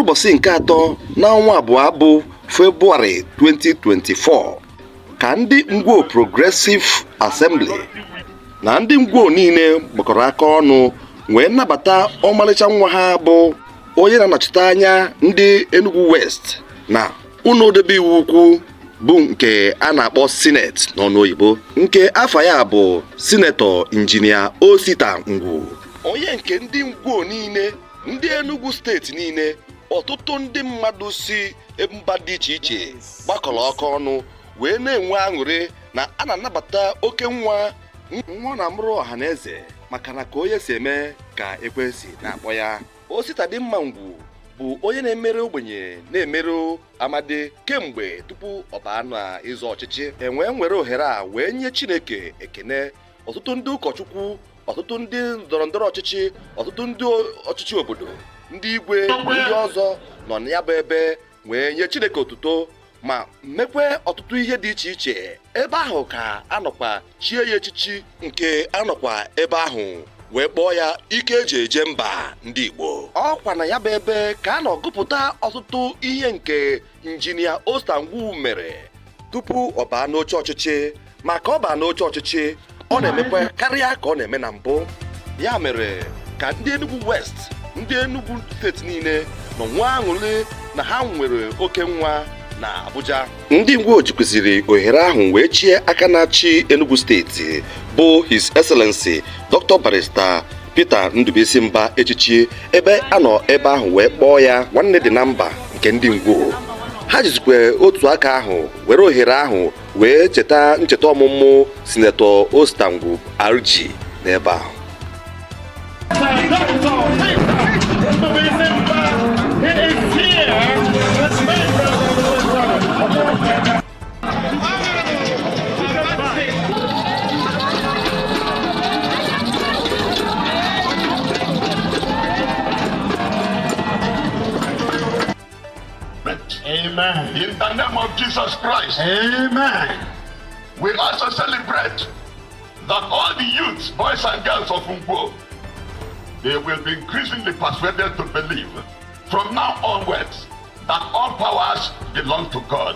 Mkpụrụ ụbọchị nke atọ n'ọnwa abụọ bụ Febụwarị 2024 ka ndị Ngwo Progressive Assembly na ndị Ngwo niile gbakọrọ aka ọnụ wee nabata ọmarịcha nwa ha bụ onye na-anọchite anya ndị Enugu West na ụlọ odebe iwu ukwu bụ nke a na-akpọ Senate n'ọnụ oyibo, nke afa ya bụ Sinetọ Injinia Osita Ngwu, onye nke ndị Ngwo niile, ndị Enugu steeti niile, ọtụtụ ndị mmadụ si mba dị iche iche gbakọrọ aka ọnụ wee na-enwe aṅụrị na a na-anabata oke nwa nwa na-amụrụ ọha na eze, maka na ka onye si eme ka ekwe si na-akpọ ya. Ositadimma Ngwu bụ onye na-emere ogbenye, na-emere amadi kemgbe tupu ọ baa na ịzọ ọchịchị. Enwee nwere ohere a wee nye Chineke ekene. Ọtụtụ ndị ụkọchukwu, ọtụtụ ndị ndọrọ ndọrọ ọchịchị, ọtụtụ ndị ọchịchị obodo, ndị igwe, ndị ọzọ nọ na ya bụ ebe wee nye Chineke otuto ma mekwe ọtụtụ ihe dị iche iche. Ebe ahụ ka anọkwa chie ya echichi, nke anọkwa ebe ahụ wee kpọọ ya ike eji eje mba ndị Igbo. Ọkwa na ya bụ ebe ka a nọ gụpụta ọtụtụ ihe nke Injinia Osita Ngwu mere tupu ọ baa n'oche ọchịchị, ma ka ọ baa n'oche ọchịchị, ọ na-emekwa karịa ka ọ na-eme na mbụ. Ya mere ka ndị Enugu West, ndị Enugu steeti niile nọ nwee aṅụrị na ha nwere oke nwa na Abuja. Ndị Ngwo jikwaziri ohere ahụ wee chie aka na-achị Enugu steeti bụ His Excellency Dr. Barrister Peter Ndubuisi Mba echichi, ebe a nọ ebe ahụ wee kpọọ ya nwanne dị na mba nke ndị Ngwo. Ha jizikwa otu aka ahụ were ohere ahụ wee cheta ncheta ọmụmụ Sinetọ Osita Ngwu RG n'ebe ahụ. Amen. In the name of Jesus Christ. Amen. We also celebrate that all the youths, boys and girls of Ngwo, they will be increasingly persuaded to believe from now onwards that all powers belong to God.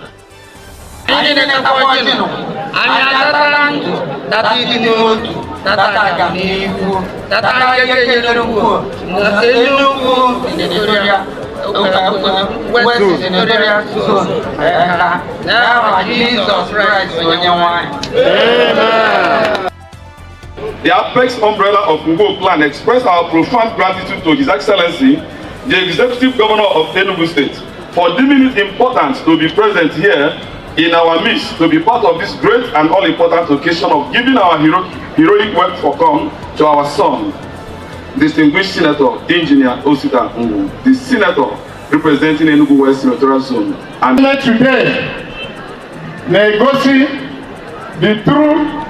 Anyị na-enetakwa ọjị nụ, anyị atata ndụ, tata ịdị n'otu, tata agamnihu, tata ike Enugu na Enugu Senatorial West Senatorial Zone eka n'aha Jizọs Kraịst onye nwe anyị. The apex umbrella of Ngwo clan expressed our profound gratitude to His Excellency, the Executive Governor of Enugu State, for deeming it important to be present here in our midst, to be part of this great and all-important occasion of giving our heroic work for come to our son, distinguished Senator Engineer Osita Ngwu, the Senator representing Enugu West Senatorial Zone. And today na-egosi the true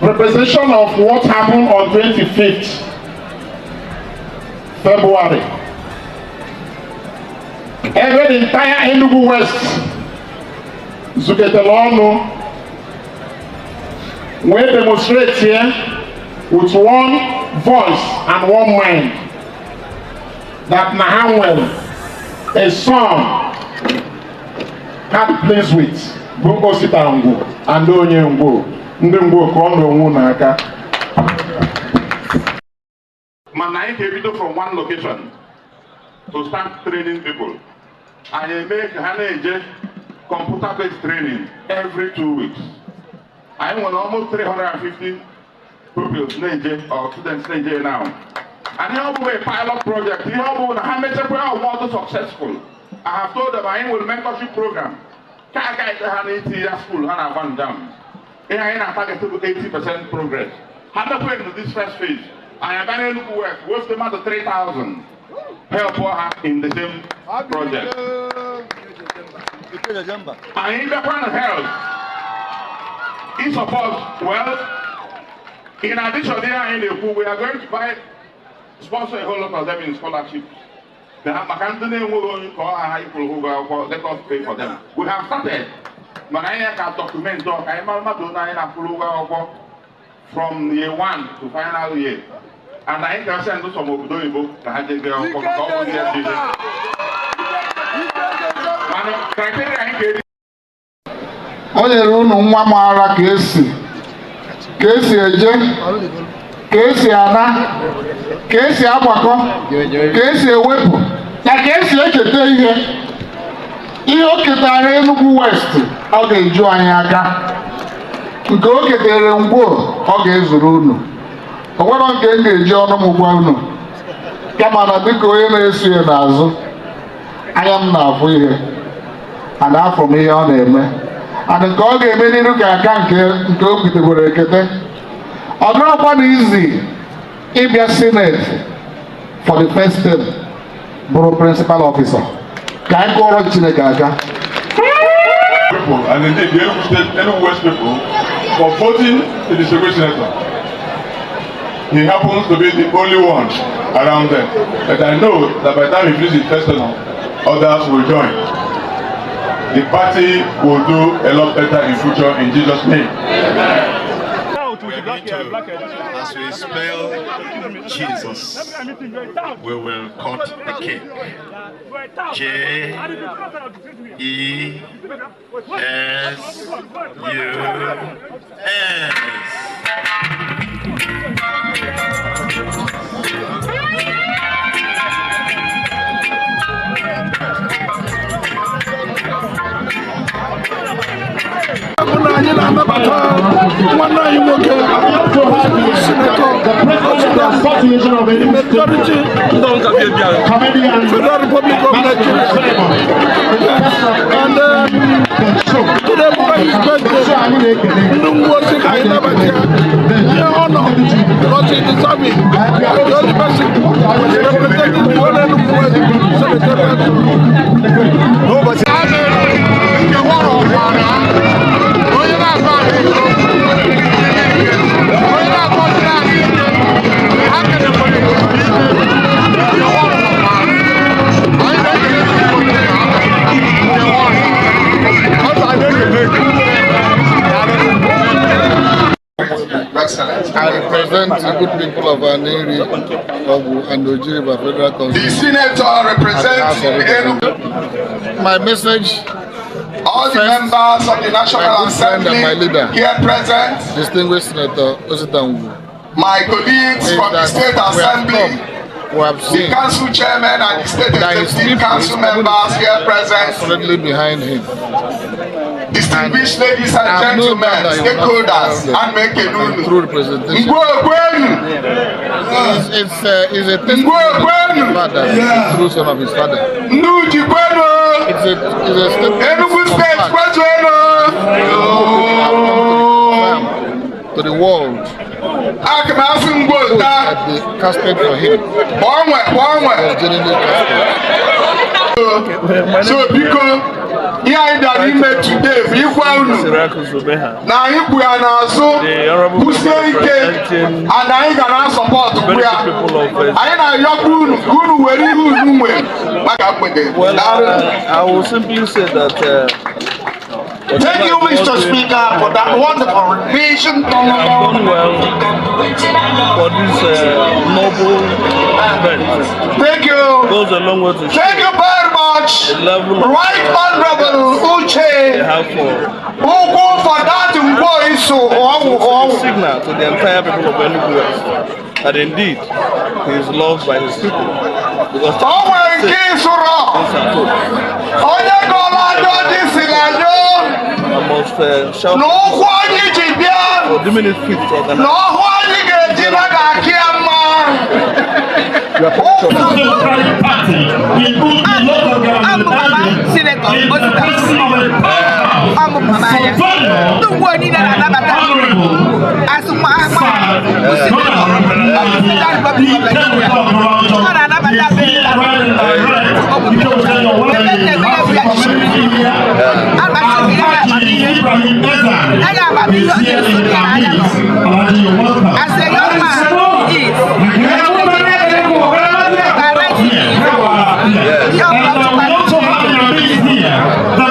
representation of what happened on 25th February. Ebe the entire Enugu West zukọtara ọnụ wee demonstrate here with one voice and one mind that na ha nwere a son ha dị pleased with, bụ Osita Ngwu and onye Ngwo, ndị Ngwo ka ọ n'onwu n'aka. Mana anyị ga-ebido from one location to start training people. Anyị eme ka ha na-eje computer based training every 2 weeks. Anyị nwere almost 350 pupils na-eje or students na-eje now. And ihe ọ bụ a pilot project, ihe ọ bụ na ha mechakwa ahụ ọdụ successful. I have told them anyị nwere mentorship program ka aka ite ha n'iti ya school ha na-agba njem. Ihe anyị na-target bụ 80% progress. Ha mekwa in this first phase. Anyị abịa n'Enugu West, wefute mmadụ 3,000 help ha in the same project. Anyị bịakwa na health in support, well, in addition, ihe anyị na-ekwu, we are going to buy sponsor a whole lot of them in scholarships. Maka ndị na-enweghị onye ka ọ ha ịkwụrụ ụgwọ akwụkwọ, let us pay for them. We have started, mana anyị ka document ọ ka anyị mara mmadụ onye anyị na-akwụrụ ụgwọ akwụkwọ from year one to final year. And anyị ga-asị ndị sọm obodo oyibo ka ha jee gee akwụkwọ maka ọ bụ ndị ya dị ihe. Mana criteria anyị ga-eji O nyere unu nwa maara ka esi eje, ka esi ana, ka esi agbakọ, ka esi ewepụ na ka esi eketa ihe. Ihe o ketara Enugu West, ọ ga-eju anyị aka. Nke o ketere Ngwo, ọ ga-ezuru unu. O nwere nke m ga-eji ọnụ m gwa unu, kama na dịka onye na-eso ya n'azụ, anya m na-afụ ihe ana, afọ m ihe ọ na-eme and nke ọ ga-eme n'iru ka aka nke o ketegoro ekete. Ọ dịrọkwa na izi ịbịa Senate for the first time bụrụ principal officer. Ka anyị kụọrọ Chineke aka. People and indeed the Enugu State, Enugu West people for voting the distinguished senator. He happens to be the only one around them. But I know that by the time he finishes his first tenure, others will join. The party will do a lot better in future in Jesus' name. We are going to, as we spell Jesus, we will cut the cake. Jesus. Bụ na anyị na-anabata nwanne anyị nwoke, Senator Majority, Federal Republic of Nigeria, and today bụ his birthday. Ndị Ngwo sị ka anyị nabata ya ihe honor because he deserve it. The only person representing the whole Enugu West Senatorial. N'ụbọchị Onye na-akọ anyị ego, onye na-akọsiri anyị ike, ha kenekwere ike. Anyị na-ekele Chukwu nke nwaanyị. Ọ sị anyị ekele gị. Excellent. I represent the good people of Aninri, Awgu, and Oji River Federal The Constituency. senator representing Enugu, My message, all the First, members of the National my good friend and Assembly my leader. here present, distinguished Senator Osita Ngwu, my colleagues is from the that State we have Assembly, come, we have the seen council chairman and the state that his executive people, council his members here are present, solidly behind him. Distinguished ladies and I have no gentlemen, doubt that he will not stakeholders, fail them and in Mekenunu. true representation. Ngwo kwenu! It's a testimony Ngwo of the fact that he's the true son of his father. Ndị Uji kwenu! It's a statement Enugu of State fact kwezuenu! to the world Aga m asị Ngwo taa, that they casted for him gbanwe gbanwe. was genuinely casted. So biko, ihe anyị bịara ime today bụ ịgwa unu na anyị kwụ ya n'azụ kwụsie ike and anyị ga na-asupport kwu ya. Anyị na-ayọkwa unu ka unu were ihe unu nwere maka mgbede. Well, Daalụ. I will simply say that Thank you, Mr. Speaker, for that wonderful vision. I've done well for this noble event. Thank you. Goes a long way to show Thank you very much. the level of Right Honorable they Uche have for Ugwu for that Ngwo Isu Ọwụ it's a Ọwụ. Signal to the entire people of Enugu West that indeed he is loved by his people. Because O nwere nke ịsụrọ. things are told. Onye gọrọ ajọ ọjị si na ajọ I must shout na ụkwụ anyị ji bịa for deeming it fit to organize na ọhụ anyị ga-eji na ga-akị ya mma. Democratic Party in Uji local Ọ bụ government mama Senator Osita, ọ bụ mama ya. Ndị Ngwo niile na-anabata asụ nwa nwa bụ Senator of the Federal Republic of Nigeria. Ọ na-anabata be ọ bụ ebe nna ebe ya bụ ya jiri amasị ya amamihe anya amamihe ọ na-eso ya n'anya nọ. As a young man he is direct ihe ọbụla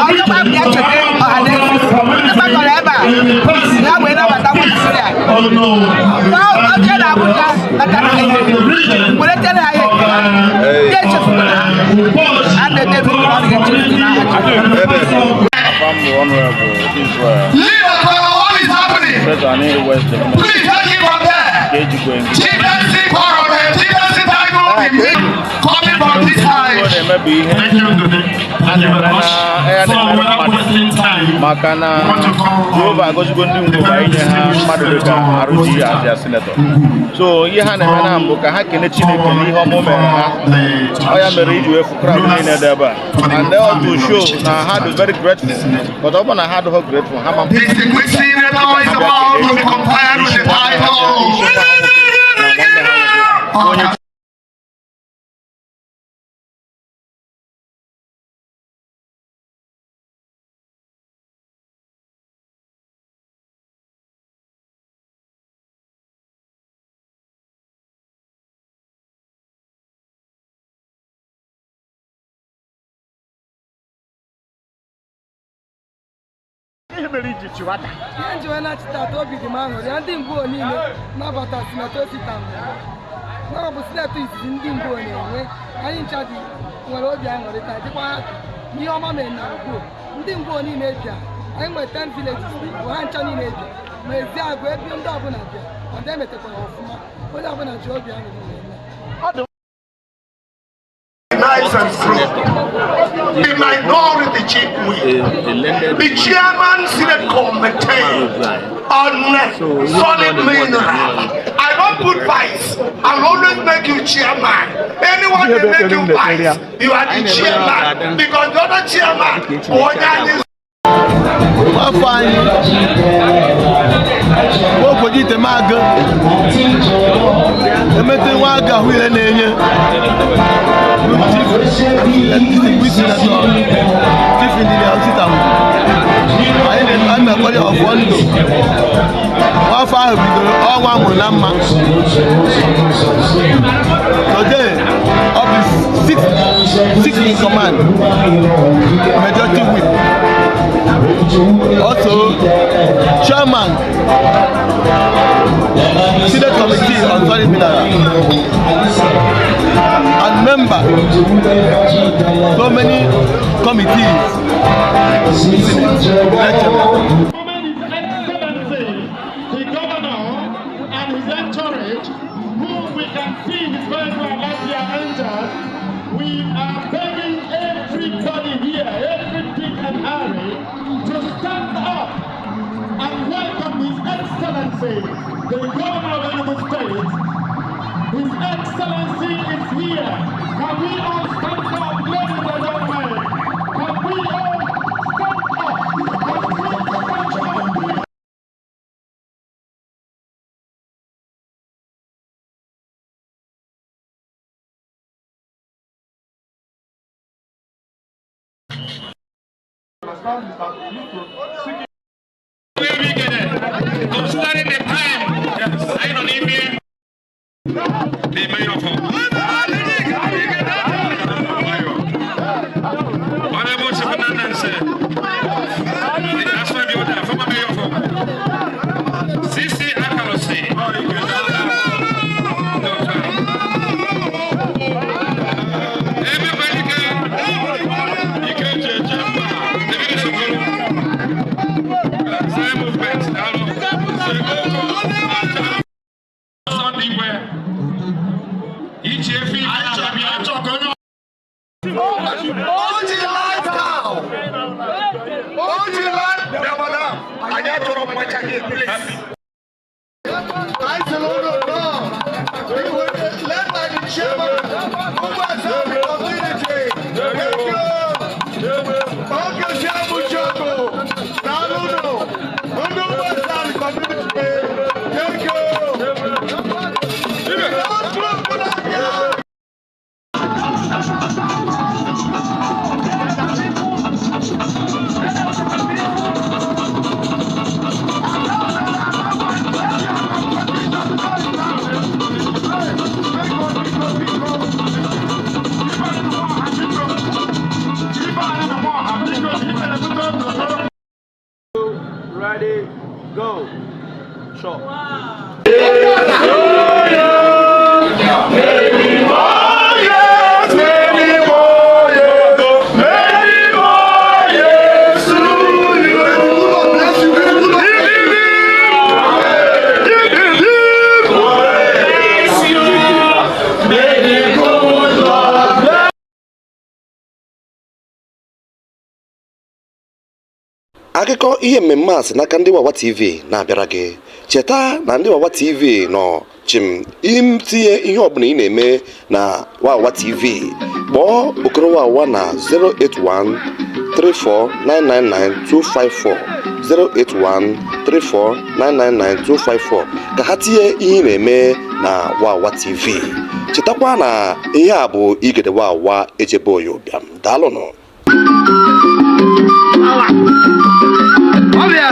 ọzọkwa bụ ya cheta ọhaneze ndị gbakọrọ ebe a ya wee nabata Naijiria. Oche na Abuja natara ha ihe, weretere ha ihe nke ha, ndị echefukwara ha. A na-edebi ọ ga-echefu n'aha Jizọs. Afam Honorable Israel. Leader, what is happening? Senator Aninri West Development. Please take it from there. Ka ejikwa Chieftaincy Coronel, chieftaincy title coming from this side. ọ na-eme bụ ihe a na-eme na ya na-emere mmadụ, maka na Jehova agọzigo ndị Ngwo ba inye ha mmadụ dịka RG as their senator. So ihe ha na-eme na mbụ ka ha kene Chineke n'ihe ọma o mere ha. Ọ ya mere iji wee fụ crowd niile dị ebe a, and they ought to show na ha dị very grateful, but ọ bụ na ha adịghị grateful, ha ma Distinguished senator is about to be compared with the title. Onye Ihe mere iji chịwata? Ihe njiwe na-achịta atọ, obi dị m aṅụrị ya. Ndị Ngwo niile nabata Senator Osita Ngwu na ọ bụ senator izizi ndị Ngwo na-enwe. Anyị ncha dị nwere obi aṅụrị taa, dịkwa happy n'ihe ọma mere na Ngwo. Ndị Ngwo niile bịa. Anyị nwere 10 villages n'Igbo, ha ncha niile bịa, ma ezi agụ ebe ndị ọbụla bịa. Ọ dị emetekwara ọfụma, onye ọbụla ji obi aṅụrị wee mee. Nice and slow. The minority chief whip, the chairman Senate committee on solid mineral. I don't put vice. I'll always make you chairman. Anyone can make you vice. You are the chairman because the other chairman, onye Afọ anyị nwokoji itemagụ emete nwa agụ ahụ ile na-enye Chief Senator, Chief Engineer Osita. Anyị na-akwado ọfọ ndụ. Nwafọ ahụ bidoro ọnwa nwụrụ na mma. Today ọ bụ six in command, majority whip, also chairman Senate Committee on Solid Mineral and member so many committees. Senate. The governor and his entourage, who we can see his vehicle as entered, we are begging everybody here, every Dick and Harry, to stand up and welcome His Excellency, the governor of Enugu State. His Excellency is here. Can we all stand up, ladies and gentlemen? Can we all stand up? Can we stand up, please? Considering the time, I don't even the mayor of Honorable Chief, the national builder, former mayor of CC Akarosi. Everybody can. David Sokolo. Same movement. Sunday where each every Oji lifestyle. Oji life. Madam, anyị achọrọ mmacha gị, please. I salute now. We will be led by the chairman, Ugwu community. Thank you. Okay, Shabu Choko. Daalụnụ. Ndị Ugwu community. Thank you. The group na-abịa. Ready, go. Akụkọ ihe mmemme a si n'aka ndị Wawa TV na-abịara gị. Cheta na ndị Wawa TV nọ chim itinye ihe ọbụla ị na-eme na Wawa TV. Kpọọ Okoro Wawa na 081 34999254, 081 34999254, ka ha tinye ihe ị na-eme na Wawa TV. Chetakwa na ihe a bụ Igede Wawa ejebe oyi ụbịam. Daalụnụ. Ọbịa.